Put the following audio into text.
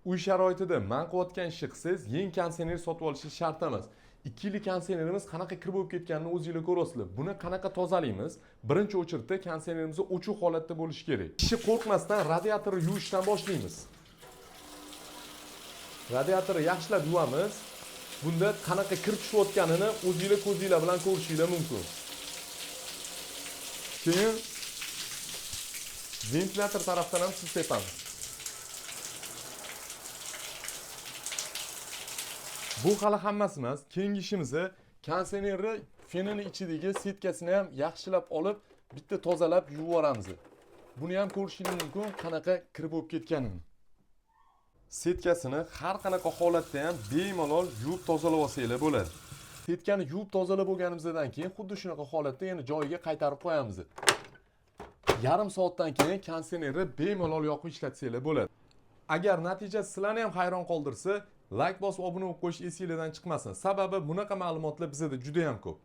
Uy sharoitida man qilayotgan ishni qilsangiz, yangi konditsioner sotib olishingiz shart emas. 2 yillik konditsionerimiz qanaqa kir bo'lib ketganini o'zinglar ko'rasizlar. Buni qanaqa tozalaymiz? Birinchi очередь da konditsionerimiz o'chiq holatda bo'lishi kerak. Kishi qo'rqmasdan radiatorni yuvishdan boshlaymiz. Radiatorni yaxshilab yuvamiz. Bunda qanaqa kir tushayotganini o'zinglar ko'zinglar bilan ko'rishinglar mumkin. Keyin ventilyator tarafdan ham suv sepamiz. Bu hali hammasi emas. Keyingi ishimiz konditsionerni fenini ichidagi setkasini ham yaxshilab olib, bitta tozalab yuvib yuboramiz. Buni ham ko'rishingiz mumkin, qanaqa kir bo'lib ketganini. Setkasini har qanaqa holatda ham bemalol yuvib tozalab olsanglar bo'ladi. Setkani yuvib tozalab bo'lganimizdan keyin xuddi shunaqa holatda yana joyiga qaytarib qo'yamiz. Yarim soatdan keyin konditsionerni bemalol yoqib ishlatsanglar bo'ladi. Agar natija sizlarni ham hayron qoldirsa, layk bosib obuna bo'lib qo'yish esinglardan chiqmasin. Sababi bunaqa ma'lumotlar bizda juda ham ko'p.